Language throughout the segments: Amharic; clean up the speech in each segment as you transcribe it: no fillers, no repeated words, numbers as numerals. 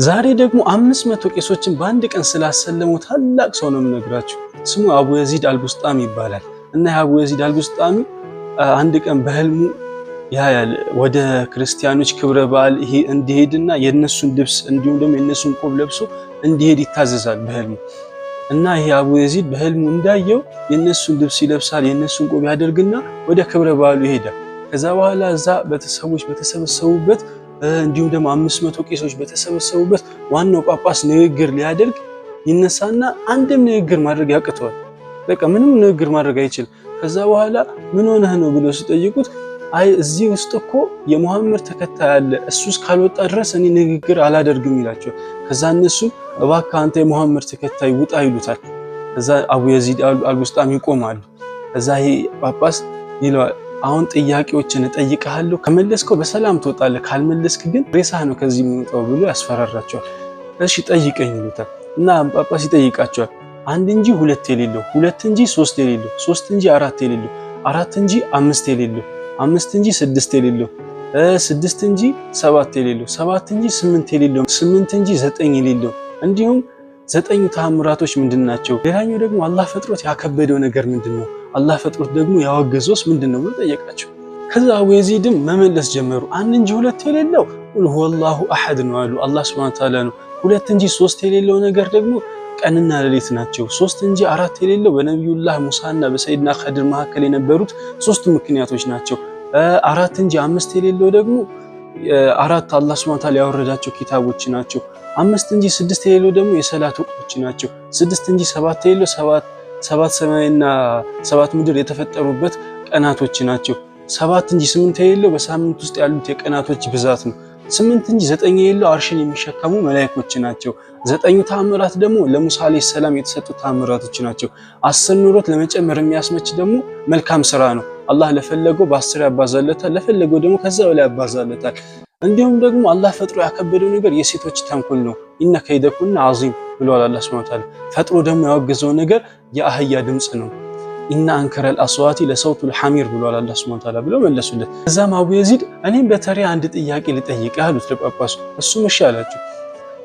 ዛሬ ደግሞ 500 ቄሶችን በአንድ ቀን ስላሰለመው ታላቅ ሰው ነው የምነግራችሁ። ስሙ አቡ የዚድ አልቡስጣሚ ይባላል። እና የአቡ የዚድ አልቡስጣሚ አንድ ቀን በህልሙ ያያል ወደ ክርስቲያኖች ክብረ በዓል ይሄ እንዲሄድና የነሱን ልብስ እንዲሁም ደግሞ የነሱን ቆብ ለብሶ እንዲሄድ ይታዘዛል በህልሙ። እና ይሄ አቡ የዚድ በህልሙ እንዳየው የነሱን ልብስ ይለብሳል፣ የነሱን ቆብ ያደርግና ወደ ክብረ በዓሉ ይሄዳል። ከዛ በኋላ እዛ ቤተሰቦች በተሰበሰቡበት እንዲሁም ደግሞ 500 ቄሶች በተሰበሰቡበት ዋናው ጳጳስ ንግግር ሊያደርግ ይነሳና አንድም ንግግር ማድረግ ያቅተዋል። በቃ ምንም ንግግር ማድረግ አይችልም። ከዛ በኋላ ምን ሆነህ ነው ብሎ ሲጠይቁት አይ እዚህ ውስጥ እኮ የሙሐመድ ተከታይ አለ፣ እሱ እስካልወጣ ድረስ እኔ ንግግር አላደርግም ይላቸዋል። ከዛ እነሱ እባክህ አንተ የሙሐመድ ተከታይ ውጣ ይሉታል። ከዛ አቡ የዚድ አልቡስጣሚ ይቆማሉ። ከዛ ይሄ ጳጳስ ይለዋል፣ አሁን ጥያቄዎችን እጠይቅሃለሁ፣ ከመለስከው በሰላም ትወጣለህ፣ ካልመለስክ ግን ሬሳህ ነው ከዚህ የሚወጣው ብሎ ያስፈራራቸዋል። እሺ ጠይቀኝ ይሉታል። እና ጳጳስ ይጠይቃቸዋል። አንድ እንጂ ሁለት የሌለው፣ ሁለት እንጂ ሶስት የሌለው፣ ሶስት እንጂ አራት የሌለው፣ አራት እንጂ አምስት የሌለው፣ አምስት እንጂ ስድስት የሌለው፣ ስድስት እንጂ ሰባት የሌለው፣ ሰባት እንጂ ስምንት የሌለው፣ ስምንት እንጂ ዘጠኝ የሌለው፣ እንዲሁም ዘጠኙ ተአምራቶች ምንድን ናቸው? ሌላኛው ደግሞ አላህ ፈጥሮት ያከበደው ነገር ምንድን ነው? አላህ ፈጥሮት ደግሞ ያወገዘውስ ምንድን ነው ብሎ ጠየቃቸው። ከዛ አቡ የዚድም መመለስ ጀመሩ። አንድ እንጂ ሁለት የሌለው ቁል ሁወላሁ አሐድ ነው አሉ። አላህ ሱብሓነሁ ወተዓላ ነው። ሁለት እንጂ ሶስት የሌለው ነገር ደግሞ ቀንና ሌሊት ናቸው። ሶስት እንጂ አራት የሌለው በነቢዩላህ ሙሳና በሰይድና ኸድር መካከል የነበሩት ሶስቱ ምክንያቶች ናቸው። አራት እንጂ አምስት የሌለው ደግሞ አራት አላህ ሱብሓነሁ ወተዓላ ያወረዳቸው ኪታቦች ናቸው። አምስት እንጂ ስድስት የሌለው ደግሞ የሰላት ወቅቶች ናቸው። ስድስት እንጂ ሰባት የሌለው ሰባት ሰማይና ሰባት ምድር የተፈጠሩበት ቀናቶች ናቸው። ሰባት እንጂ ስምንት የሌለው በሳምንት ውስጥ ያሉት የቀናቶች ብዛት ነው። ስምንት እንጂ ዘጠኝ የሌለው አርሽን የሚሸከሙ መላእክቶች ናቸው። ዘጠኙ ተአምራት ደግሞ ለሙሳ አለይሂ ሰላም የተሰጡ ተአምራቶች ናቸው። 10 ኑሮት ለመጨመር የሚያስመች ደግሞ መልካም ስራ ነው። አላህ ለፈለገው በ10 ያባዛለታል፣ ለፈለገው ደግሞ ከዛ በላይ ያባዛለታል። እንዲሁም ደግሞ አላህ ፈጥሮ ያከበደው ነገር የሴቶች ተንኮል ነው። ኢነ ከይደኩና ዐዚም ብለዋል አላህ ሱብሓነሁ ወተዓላ። ፈጥሮ ደግሞ ያወገዘው ነገር የአህያ ድምጽ ነው። ኢነ አንከረል አስዋቲ ለሰውቱል ሐሚር ብለዋል አላህ ሱብሓነሁ ወተዓላ ብለው መለሱለት። ከዛም አቡ የዚድ እኔም በተሬ አንድ ጥያቄ ልጠይቅህ አሉት ለጳጳሱ። እሱም እሺ አላቸው።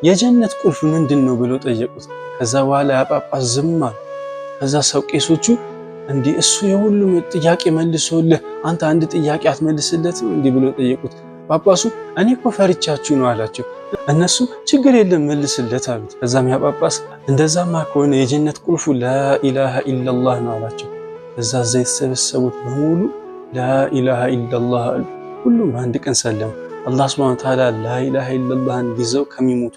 የጀነት ቁልፍ ምንድን ነው ብለው ጠየቁት። ከዛ በኋላ ያ ጳጳስ ዝም አሉ። ከዛ ሰው ቄሶቹ እንዲህ እሱ የሁሉም ጥያቄ መልሶልህ አንተ አንድ ጥያቄ አትመልስለትም እንዲህ ብለው ጠየቁት። ጳጳሱ እኔ እኮ ፈርቻችሁ ነው አላቸው። እነሱ ችግር የለም መልስለት አሉት። ከዛም ያ ጳጳስ እንደዛማ ከሆነ የጀነት ቁልፉ ላኢላሃ ኢለላህ ነው አላቸው። እዛ የተሰበሰቡት በሙሉ ላኢላሃ ኢለላህ አሉ። ሁሉም በአንድ ቀን ሰለሙ። አላህ ሱብሓነሁ ወተዓላ ላኢላሃ ኢለላህን ይዘው ከሚሞቱ